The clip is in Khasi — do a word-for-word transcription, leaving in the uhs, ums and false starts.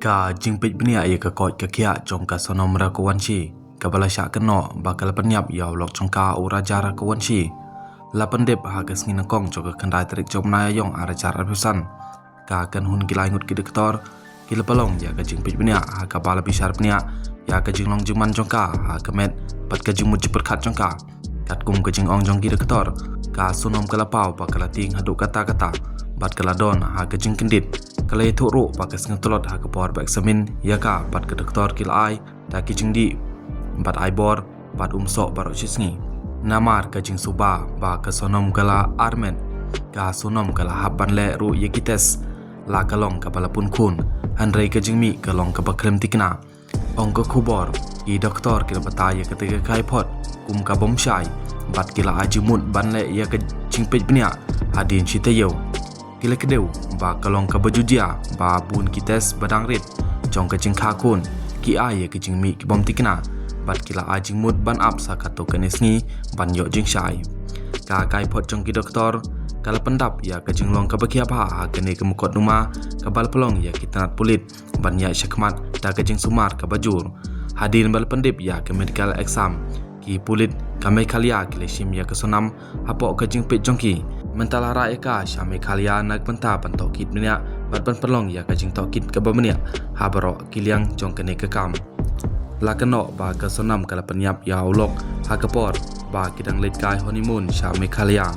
Ka jingpeit bniah ïa ka koit ka khiah jong ka Sonam Raghuvanshi, kaba la shah kynnoh ba ka la pynïap ïa u lok jong ka u Raja Raghuvanshi, la pyndep ha ka sngi nyngkong jong ka khyndai tarik jong u bnai Ïaïong ar hajar arphew san. Ka kynhun ki lai ngut ki doktor ki la pynlong ïa ka jingpeit bniah ha kaba la bishar bniah ïa ka jinglong jingman jong ka ha ka met bad ka jingmut jingpyrkhat jong ka. Katkum ka jingong jong ki doktor, ka Sonam ka la paw ba ka la tieng haduh katta katta bad ka la don ha ka jingkyndit. Ka la ïathuh ruh ba ka sngew tlot ha ka por ba eksamin ïa ka bad ka doktor ki la ai da ki jingdih bad ai bor bad um soh baroh shi sngi. Namar ka jingsuba ba ka Sonam ka la armet, ka Sonam ka la hap ban leh ruh ïa ki test. La ka long kaba la pun khun, hynrei ka jingmih ka long kaba khlem thikna. Ong ka khubor, ki doktor ki la batai ïa kata ka kaiphod kum ka bym shai bad ki la ai jingmut ban leh ïa ka jingpeit bniah hadien shi taïew. Ki la kdew ba ka long kaba ju jia ba bun ki test ba dang rit jong ka jingkha khun ki ai ïa ka jingmih ki bym thikna bad ki la ai jingmut ban ap sa katto katne sngi ban ïoh jingshai. Ka kaiphod jong ki doktor ka la pyndap ïa ka jinglong kaba khiah bha ha kane ka mukotduma kaba la pynlong ïa ki tnat pulit ban ïaid shakhmat da ka jingsumar kaba jur. Hadien ba la pyndep ïa ka medical exam, ki pulit ka Meghalaya ki la shim ïa ka Sonam hapoh ka jingpeit jong ki. Mynta la rah ïa ka sha Meghalaya na ka bynta ban tohkit bniah bad ban pynlong ïa ka jingtohkit kaba bniah ha baroh ki liang jong kane ka kam. La kynnoh ba ka Sonam ka la pynïap ïa u lok ha ka por ba ki dang leit kai honeymoon sha Meghalaya.